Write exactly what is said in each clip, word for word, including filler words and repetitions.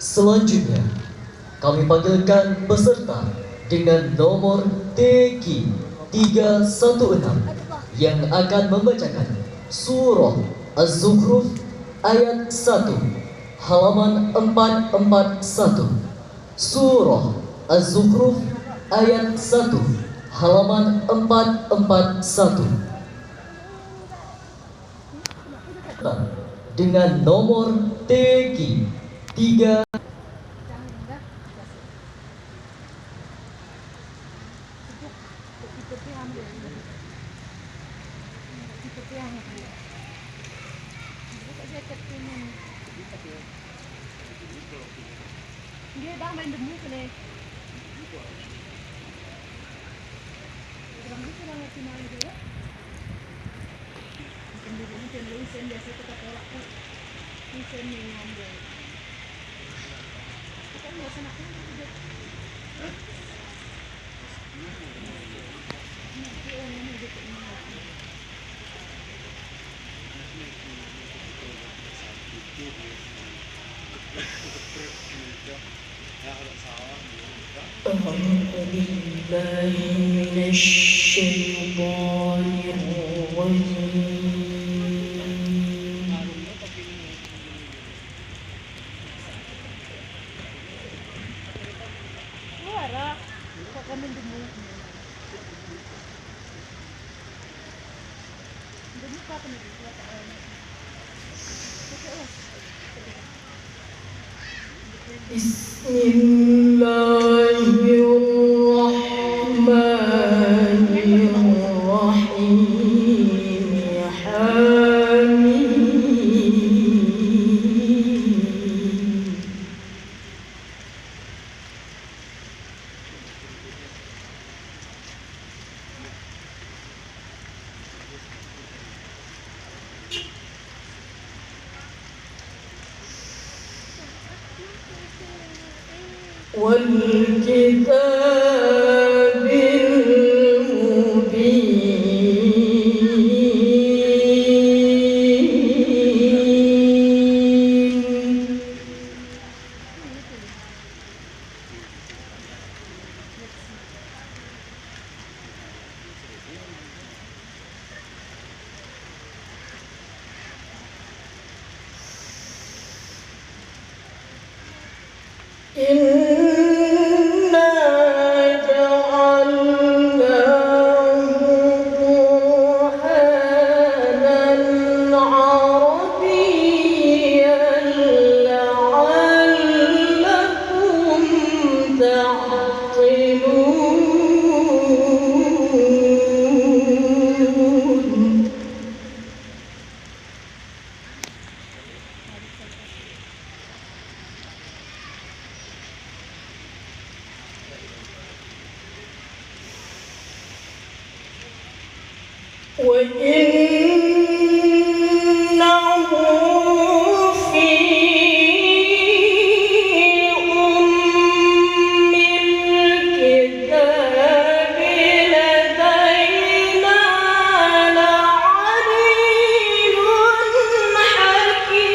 Selanjutnya, kami panggilkan peserta dengan nomor T Q tiga satu enam yang akan membacakan Surah Az-Zukhruf ayat satu, halaman empat empat satu. Surah Az-Zukhruf ayat satu, halaman empat empat satu. Dengan nomor T Q tiga. Dia dah main demi kena. Kurang lebih kurang lagi main juga. Bukan dulu, bukan dulu, sen biasa kita tolak tu. Ni sen ni yang dia. Kita nggak usah nak tunggu juga. أعوذ بالله من الشيطان الرجيم. بسم الله الرحمن الرحيم. حميم. والكتاب المبين. إنا جعلناه قرآنا عربيا لعلكم تعقلون. وإنه في أم الكتاب لدينا لعلي حكيم.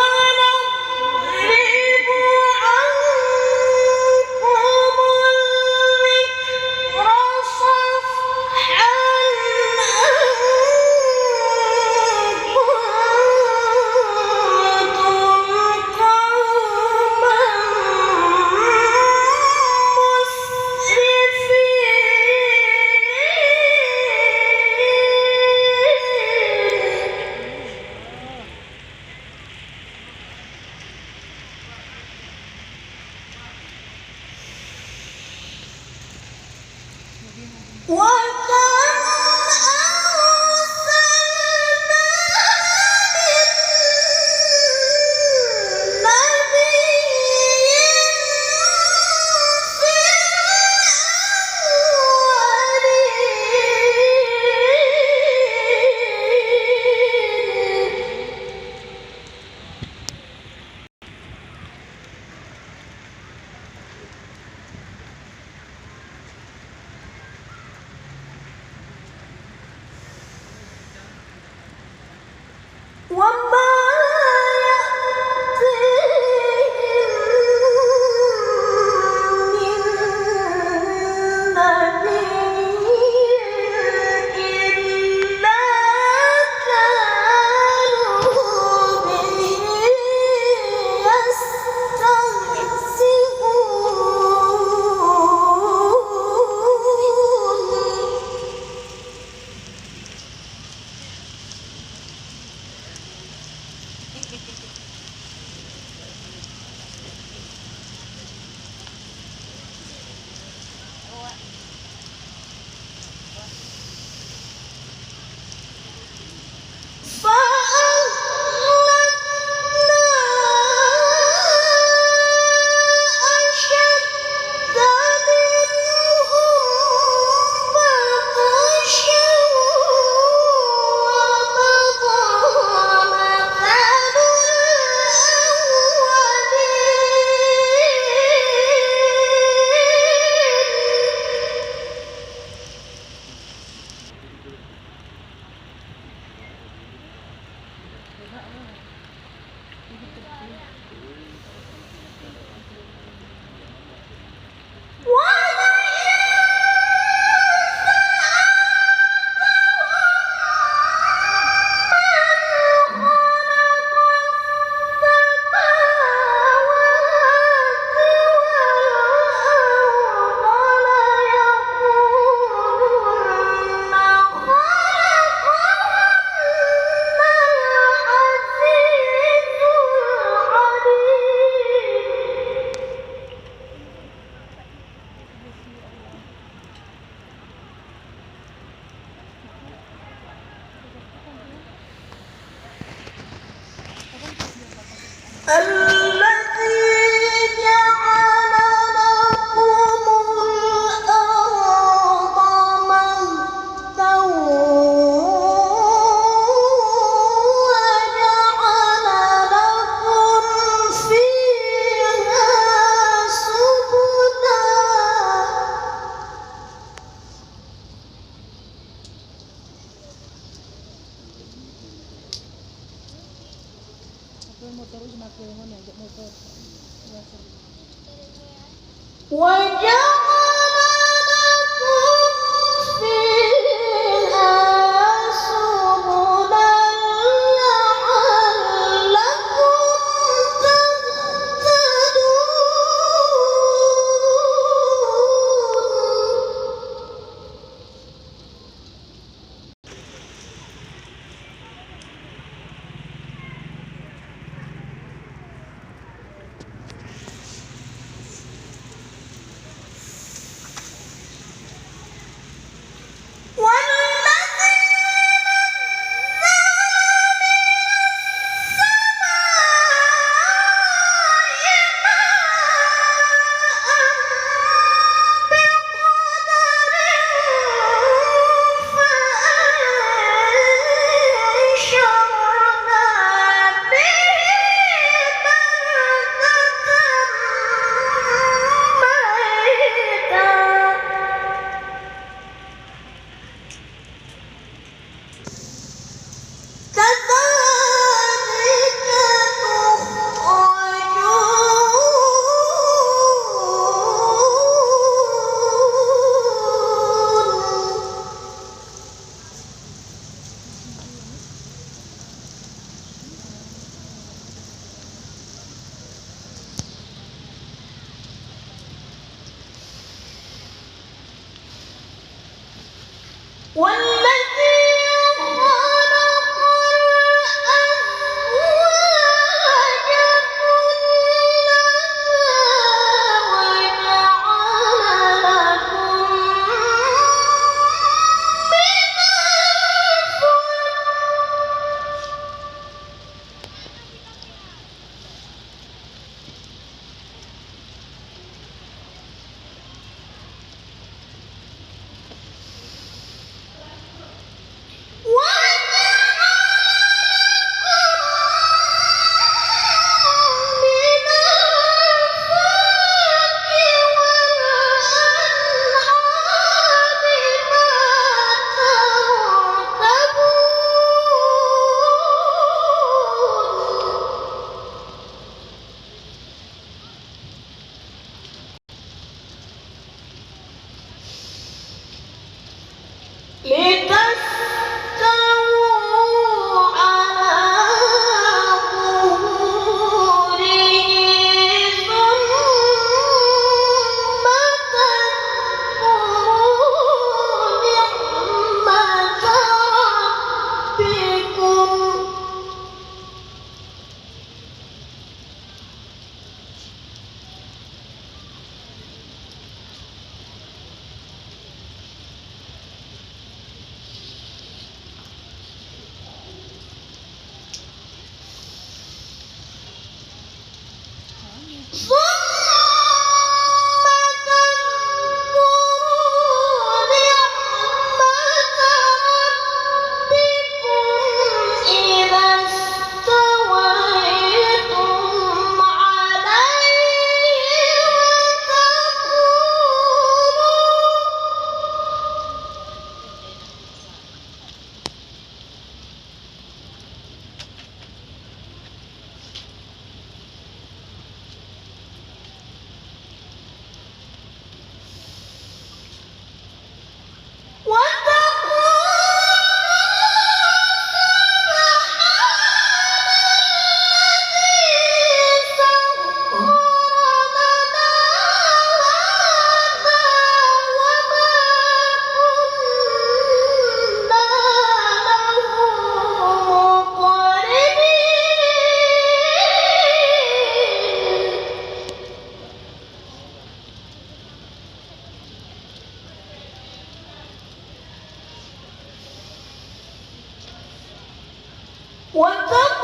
أفنضرب عنكم الذكر صفحا أن كنتم قوما مسرفين. وكم أرسلنا من نبي في الأولين. وما يأتيهم من نبي إلا كانوا به يستهزئون. الذي جعل لكم الأرض مهدا وجعل لكم فيها سبلا. وجعل لكم فيها سبلا لعلكم تهتدون. كذلك تخرجون. والذي خلق الأزواج كلها وجعل لكم من الفلك Watèe